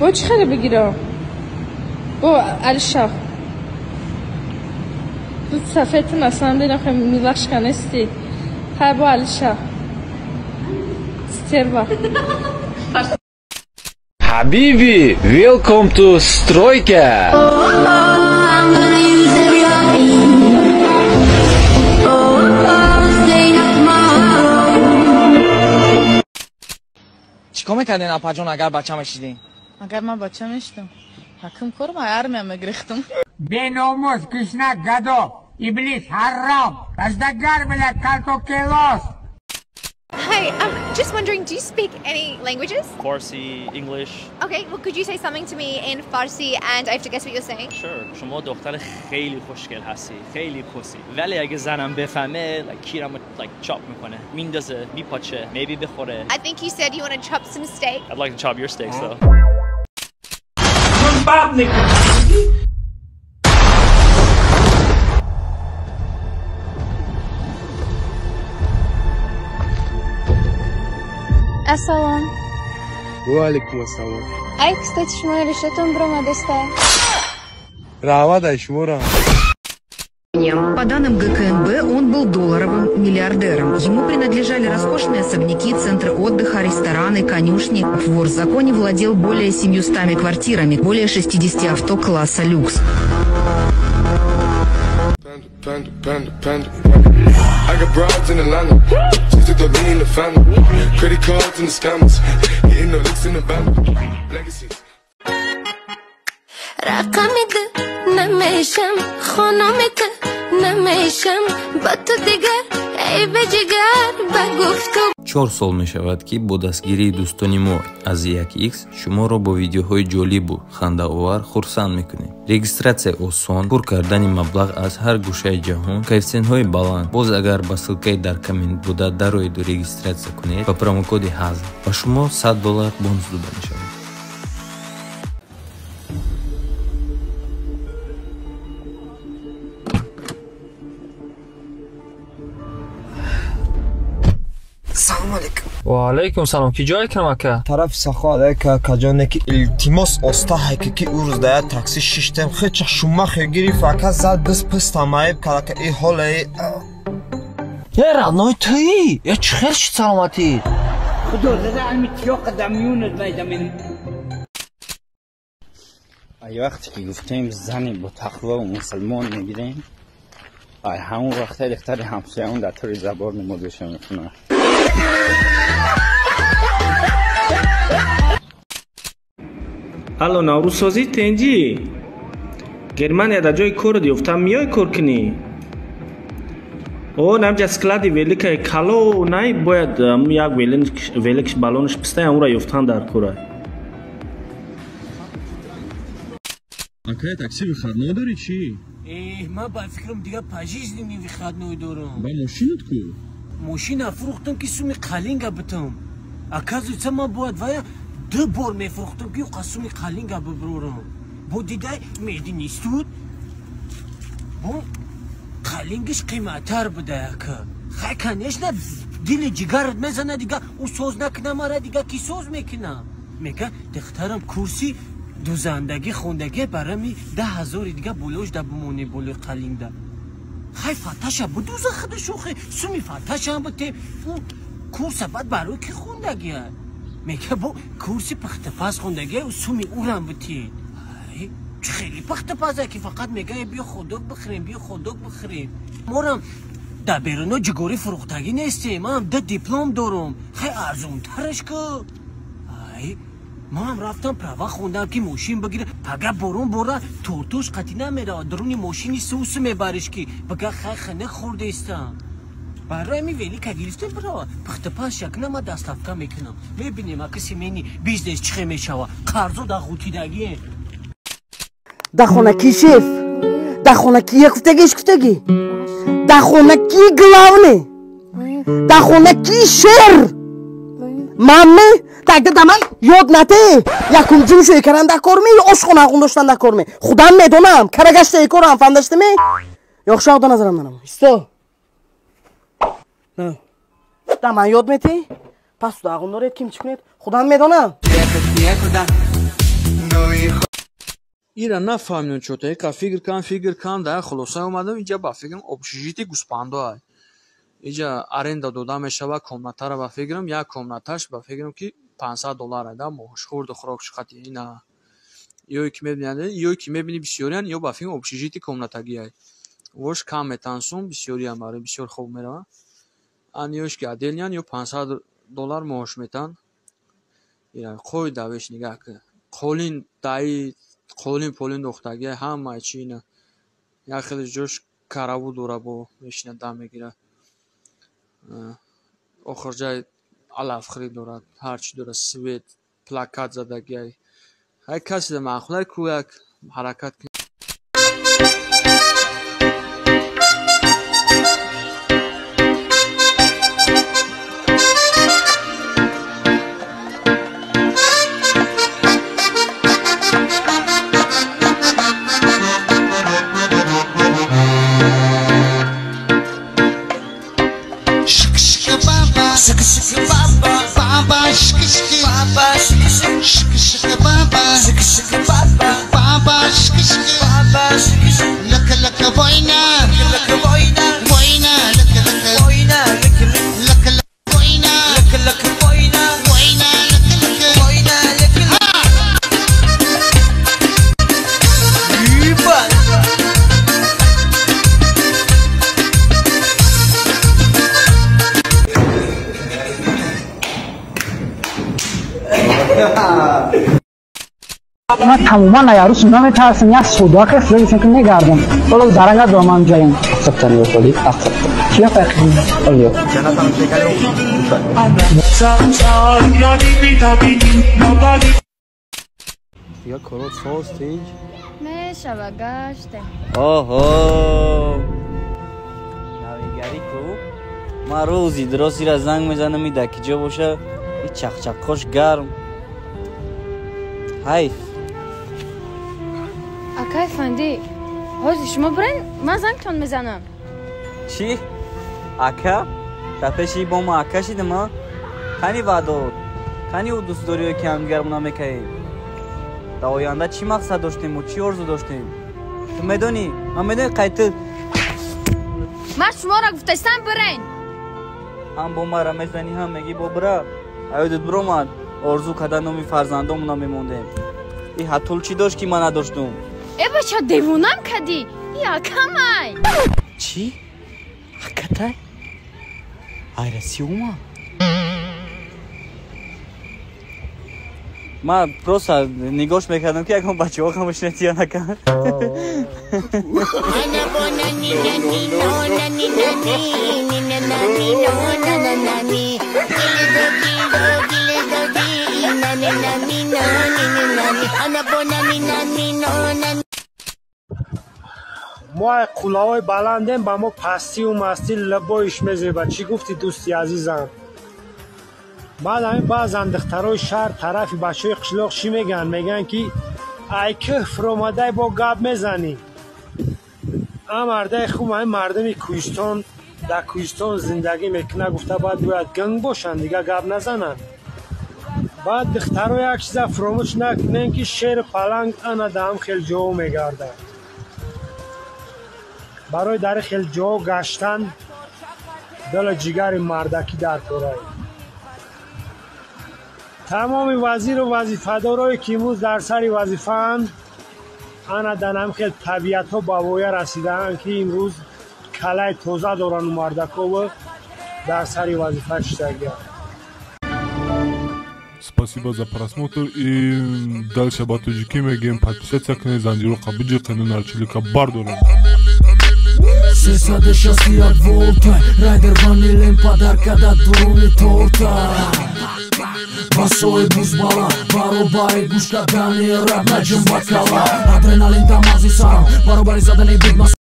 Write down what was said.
Бо чӣ хеле бигирам? Бо Алиша. Ту сафед на самом деле милашка нести. Хай бо Алиша. Стерва. Habibi, welcome to Stroika. چیکار میکردین اپا جون اگر بچه میشیدین؟ اگر من بچه میشدم حکم کارم ارمیا میگرفتم. بیناموس کشنا گدو ابلیس حرام ازدگر بله کالتوکیلوس. Hi, I'm just wondering, do you speak any languages? Farsi, English. Okay, well, could you say something to me in Farsi and I have to guess what you're saying? Sure. شما دختر خیلی خوشگل هستی، خیلی کسی. ولی اگه زنم بفهمه، like کیرمو like chop میکنه، میندازه، میپاچه، maybe بخوره. I think you said you want to chop some steak. I'd like to chop your steaks though. Ассалом. Ва алейкум ассалом. Ай, кстати, шумо решетон бромадаста. Раҳмат ай шуморо. По данным ГКНБ, он был долларовым миллиардером. Ему принадлежали роскошные особняки, центры отдыха, рестораны, конюшни. Вор в законе владел более 700 квартирами, более 60 авто класса люкс. Panda, panda, panda, panda. I got broads in Atlanta. Just took the lean in the family. Credit cards and the scammers. Hitting the licks in the van. Legacies. رقم ده نمیشم خانم ته نمیشم با تو دیگر ای به جگر بگفت. 4 сол мешавад, ки бо дастгирии дӯстони мо аз 1x шуморо бо видеоҳои ҷолибу хандаовар хурсанд мекунем. Регистратсия осон, пур кардани маблағ аз ҳар гӯшаи ҷаҳон, коэффисиентҳои баланд. Боз агар ба ссылкаи дар коммент буда дароеду регистратсия кунед, ба промокоди ҳазл ба шумо $100 бонус дода мешавад. Салом алейкум. Ва алейкум салом. Ки ҷой кунам ака? Тарафи Сахо ака каҷоне ки илтимос оста ҳайки ки ӯ рӯз дая такси шиштем хеча шумахе гирифт ака зад дис пистамаиб калака и ҳолаи. Е родной туи? Е чӣ хел шид саломатӣ? Худо зада ами тиёқа дамиёнат майдамин. Ай вақте ки гуфтем зани бо тақво мусулмон мегирем, ай ҳамон вақте духтари ҳамсояон дар тури забор намозиша мекунад. Алло, Наврӯзсозӣ тенҷӣ? Германия дар ҷои корот ёфтам, миёй кор кунӣ? О, намҷа склади великаи кало най бояд як великш балонш пистай амура ёфтан дар кора. Акай такси выходной дорӣ чӣ? Э, ман ба фикрам дига пожизненный выходной дорам. Ба мошинат ку? Мошина фурӯхтам ки суми қалинга битам. Оказывается, ман бояд вая ду бор мефурӯхтам ки қа суми қалинга бибурам. Бо дидай мединистуд бо қалингиш қиматтар буда ака. Хай, конечно, дили ҷигарат мезана дига ӯ соз накуна мара дига ки соз мекуна? Мега духтарам курси дузандагӣ хондагӣ барами 10 000 дига болош да бимоне болои қалингда. Хай фаташа будуза худашохе суми фаташам бите ӯ курса баъд барои ки хондагия? Мега бо курси пахтапаз хондагия ӯ суми ӯрам битед. Чӣ хеле пахтапаза ки фақат мега биё ходок бихӯрем, биё ходок бихӯрем. Морам дар беруно ҷигорӣ фурӯхтагӣ нестем, ман ду диплом дорам, хай арзонтараш ку. Ай ман рафтам права хондам ки мошин бигирам, пага борон бора тортош қатӣ намеравад, дуруни мошини сусу мебариш ки бага хай хана хӯрдаистам. Барои ами велика гирифтем бирава пахтапаз шакна ман доставка мекунам. Мебинем ака семейный бизнес чӣ хел мешава, қарзо дар ғутидагие. Да хонаки шеф, да хонаки я гуфтагиш гуфтагӣ, да хонаки главный, да хонаки шер. Мамме тагда даман ёд нате, якум ҷимшо экаран да кор ме, ошхона ағун доштан да кор ме. Худам медонам, карагашта экорам, фаҳмдашта ме? Ёхша ода назарам нанам. Исто. Да ман ёд метӣ? Пас уда ағун доред ким чӣ кунед? Худам медонам. Ехать некуда. Ира нафаҳмидам чото, ика фикр кардам, дар хулоса омадам, инҷа ба фикрам общежитие гӯспандо ай. Инҷа аренда дода мешавад комнатаро ба фикрам, як комнаташ ба фикрам ки $500 ай да моҳш, хӯрду хӯрокш қати ина. Ё ки мебинанд, ё ки мебини бисёриан, ё ба фикрам общежитие комнатагӣ ай. Вош кам метансум, бисёриам барои бисёр хоб мераванд. Ан ёш ки отдельныян, ё $500 моҳш метан. Ира қой давеш нигаҳ кун. Қолин даи қолин полин дохтагӣ ҳамаи чи ина. Як хеле ҷош караву дора бо мешина дам мегира. Охир ҷай алафхӯрӣ дорад, ҳар чи дорад, свет, плакат задагӣ. Ҳай касе маъқулай ку як ҳаракат кун. Ман тамоман аярус наметарсам, як суда хеф ки мегардам. Ҳоло заранга дорам ман ҷаям. Чия фарқи? Дигар корот соз тинҷ? Мешава, гаштем. Оҳо! Навигарӣ ку? Ман рӯзи дуростира занг мезанам, и дар ки ҷо боша, и чақчаққош гарм. Ҳайф. Акай фанди, ҳозир шумо бирен, ман зангтон мезанам. Чӣ? Ака? Дар пеши бо ма ака шидам, а? Кани ваъдот? Кани ӯ дӯстдориё ки ҳамдигармо намекаем? Дар оянда чӣ мақсад доштему, чӣ орзу доштем? Ту медонӣ? Ман медонӣ қай ту Ман шуморо гуфтастам бирен. Ҳам бо мара мезанӣ, ҳам мегӣ бо бира. Аёдат биромад, орзу карда номи фарзандомона мемондем. И ҳатул чӣ дошт ки ман надоштум? Э бача, девонам кадӣ? И акамай. Чӣ? Акатай? Айраси омад? Ман просто нигоҳш мекардам ки ягон бачаҳо хамошина тия накард. Мо қуллаҳои баландем, ба мо пастию мастӣ лабоиш мезеба. Чӣ гуфтӣ, дӯсти азизам? Баъд ҳамин баъзан духтарои шаҳр тарафи бачаҳои қишлоқ чӣ мегӯянд? Мегӯянд ки ай кӯҳ фуромадай бо гап мезанӣ. А мардаи хуб ҳамин мардуми кӯҳистон дар кӯҳистон зиндагӣ мекунад, гуфта баъд бояд гинг бошанд, дига гап назананд. Баъд духтаро як чиза фуромӯш накунем ки шеру паланг ана даҳам хел ҷоҳо мегардад. Барои дар хел ҷоҳо гаштан дилу ҷигари мардакӣ дар корае. Тамоми вазиру вазифадорое ки имрӯз дар сари вазифаанд, ана дар ҳам хел табиатҳо ба воя расидаанд ки имрӯз калаи тоза дорану мардакову дар сари вазифа шиштагианд. Спасибо за просмотр и дальше ба тоҷикӣ мегӯем подписаться кунед, занҷироқа биҷиқену нарчилика бардорем. 361 волта, райдер ванилем подарка да дуруни торта. Басои бузбала, баробари гӯш кардани раб наҷум ба кала. Адреналин дар мағзи сарам, баробари задани бигмас.